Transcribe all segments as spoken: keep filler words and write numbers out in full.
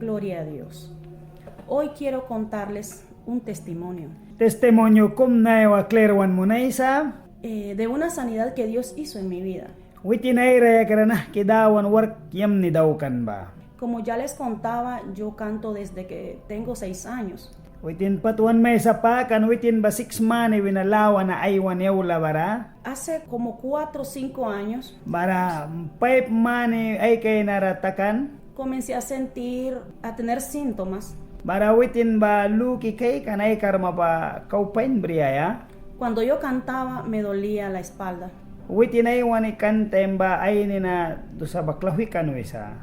Gloria a Dios. Hoy quiero contarles un testimonio. Testimonio kum naiwa klir wan munaisa. Eh, de una sanidad que Dios hizo en mi vida. Witin ai rayakara nahki Dawan wark yamni daukan ba. Como ya les contaba, yo canto desde que tengo seis años. Witin pat wan maisa pakan witin ba siks mani wina lawana aiwani aula bara. Hace como cuatro o cinco años. Bara paip mani ai kainara takan. Comencé a sentir, a tener síntomas. Bara witin ba luki kaikan ai karma ba kau pain briaia. Cuando yo cantaba, me dolía la espalda. Witin aiwani kan taim ba ai nina dusa ba klauhwi kan wisa.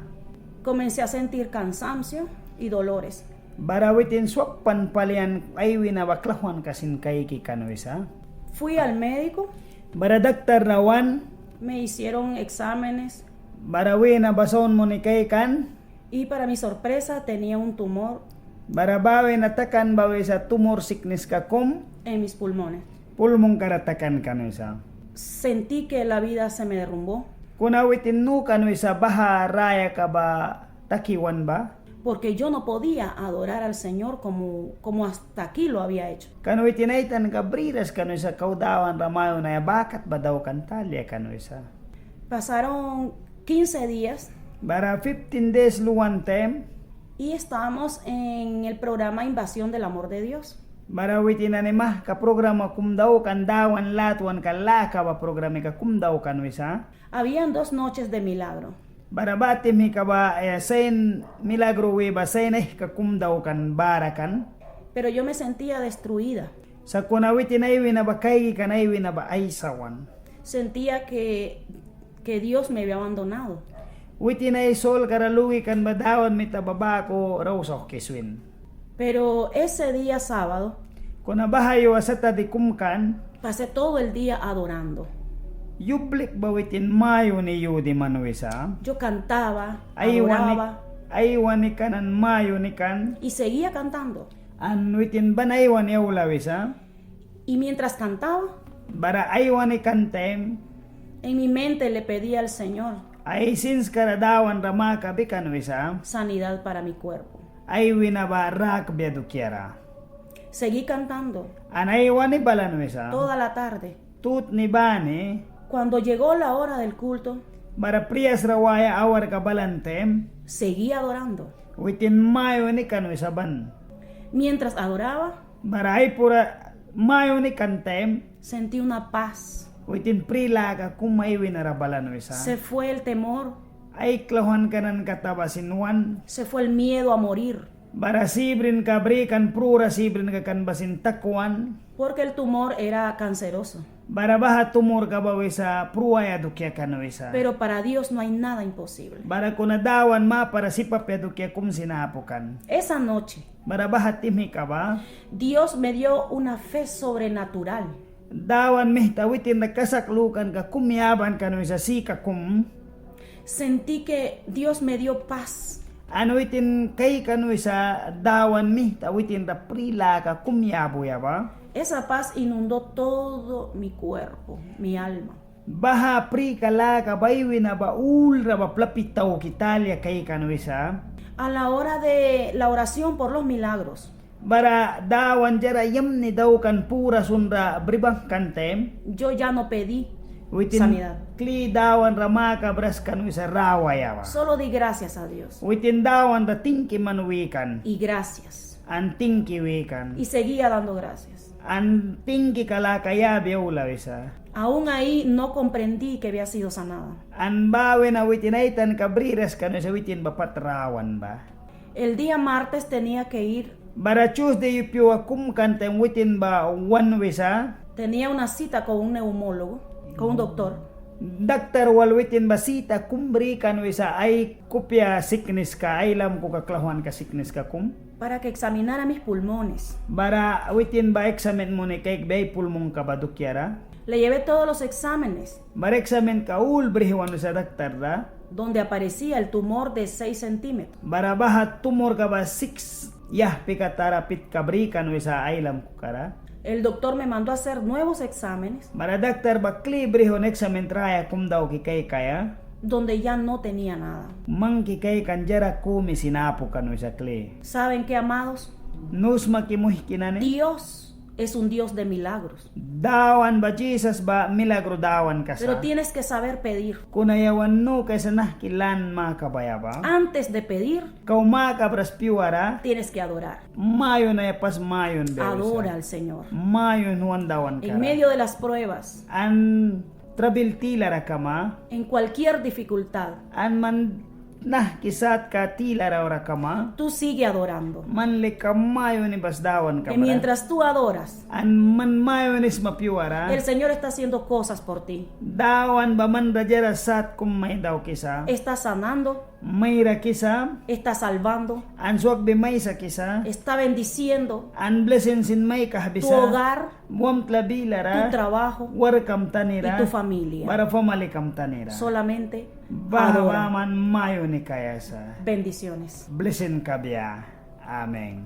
Comencé a sentir cansancio y dolores. Bara witin swakpan pali an ai wina ba klauhwanka sin kaiki kan wisa. Fui al médico. Bara daktar ra wan. Me hicieron exámenes. Bara wina ba saun muni kaikan. Y para mi sorpresa, tenía un tumor. Bara ba wina takan ba wisa tumor sikniska kum. En mis pulmones. Pulmunkara takan kan wisa. Sentí que la vida se me derrumbó. Kuna witin nu kan wisa baha rayaka ba taki wan ba. Porque yo no podía adorar al Señor como, como hasta aquí lo había hecho. Kan witin ai tanka briras kan wisa kau Dawan ra mayunaia ba kat ba daukan talia kan wisa. Pasaron quince días. Bara fifteen days luan taim. Y estábamos en el programa Invasión del Amor de Dios. Bara witin nani mahka programa kum daukan Dawan latwanka laka ba programika kum daukan wisa. Habían dos noches de milagro. Bara ba tihmika ba, eh, sain milagro wi ba sain aihka kum daukan bara kan. Pero yo me sentía destruida. Sakuna witin ai wina ba kaiki kan ai wina ba aisawan. Sentía que, que Dios me había abandonado. Witin ai solkara luki kan ba Dawan mita ba baku rau sauhki swin. Pero ese día sábado. Kuna baha yua Satadi kum kan. Pasé todo el día adorando. Yublik ba witin mayuni yudi man wisa. Yo cantaba, adoraba. Aiwani kan an mayuni kan. Y seguía cantando. An witin ban aiwani aula wisa. Y mientras cantaba, bara aiwani kan taim, en mi mente le pedí al Señor, ai sinskara Dawan ra makabi kan wisa, sanidad para mi cuerpo, ai wina ba rakbia dukiara. Seguí cantando. An aiwani balan wisa. Toda la tarde. Tutni bani. Cuando llegó la hora del culto, bara prias ra waia awarka balan taim, seguí adorando. Witin mayuni kan wisa ban. Mientras adoraba, bara ai pura mayuni kan taim, sentí una paz. Witin pri laka kum ai wina ra balan wisa. Se fue el temor. Ai klauhwanka nan kata ba sin wan. Se fue el miedo a morir. Bara sibrinka brikan, prura sibrinka kan ba sin takwan. Porque el tumor era canceroso. Bara baha tumorka ba wisa pruaia dukia kan wisa. Pero para Dios no hay nada imposible. Bara kuna Dawan mapara sip apia dukia kum sin apu kan. Esa noche, bara baha tihmika ba, Dios me dio una fe sobrenatural. Dawan mita witin ra kasak lukanka kum yaban kan wisa sika kum. Sentí que Dios me dio paz. An witin kaikan wisa Dawan mita witin ra pri laka kum yabuya ba. Esa paz inundó todo mi cuerpo, mi alma. Baha prika laka ba ai wina ba ul ra ba plapi tauki talia kaikan wisa. A la hora de la oración por los milagros, bara Dawan diara yamni daukan pura sunra bri bangkan taim, yo ya no pedí sanidad. Witin kli Dawan ra makabras kan wisa rawaia ba. Solo di gracias a Dios. Witin Dawan ra tingki man wikan. Y gracias. An tingki wikan. Y seguía dando gracias. An tingkika laka yabia aula wisa. Aún ahí no comprendí que había sido sanada. An ba wina witin ai tanka briras kan wisa witin ba pat rawan ba. El día martes tenía que ir. Bara Tuesday pyua kum kan taim witin ba wan wisa. Tenía una cita con un neumólogo, con un doctor. Daktar wal witin ba sita kum bri kan wisa ai kupia sikniska, ai lamkuka klauhwanka sikniska kum. Para que examinara mis pulmones. Bara witin ba eksamin muni kaikbia ai pulmonka ba dukiara. Le llevé todos los exámenes. Bara eksamenka ul brihwan wisa daktar ra. Donde aparecía el tumor de seis centímetros. Bara baha tumorka ba siks yahpika tara pitka brikan wisa ai lamkukara. El doctor me mandó a hacer nuevos exámenes. Bara daktar ba kli brihwan eksamin raya kum dauki kaikaia. donde ya no tenía nada. Mangki kaikan diara kumi sin apu kan wisa kli. ¿Saben qué, amados? Nu sma ki muihki nani. Dios es un Dios de milagros. Dawan ba, Jisas ba milagro Dawanka sa. Pero tienes que saber pedir. Kuna yawan nu kaisa nahki lan makabaia ba. Antes de pedir, kau makabras pyuara, tienes que adorar. Mayunaia pas mayunbia wisa. Adora al Señor. Mayun wan Dawanka ra. En medio de las pruebas. An trabil tilara kama. En cualquier dificultad. An man nahki satka tilara ra kama. Tú sigue adorando. Man lika mayuni bas Dawanka ra. Que mientras tú adoras, an man mayunisma pyuara, el Señor está haciendo cosas por ti. Dawan ba man ra diara sat kum mai daukisa. Está sanando. Mai rakisa. Está salvando. An swakbi mai sakisa. Está bendiciendo. An blisin sin mai kahbisa. Tu hogar. Wamtla bilara. Tu trabajo. Warkam tanira. Y tu familia. Bara famalikam tanira. Solamente adora. Baha ba man mayuni kaia sa. Bendiciones. Blisin kabia. Amén.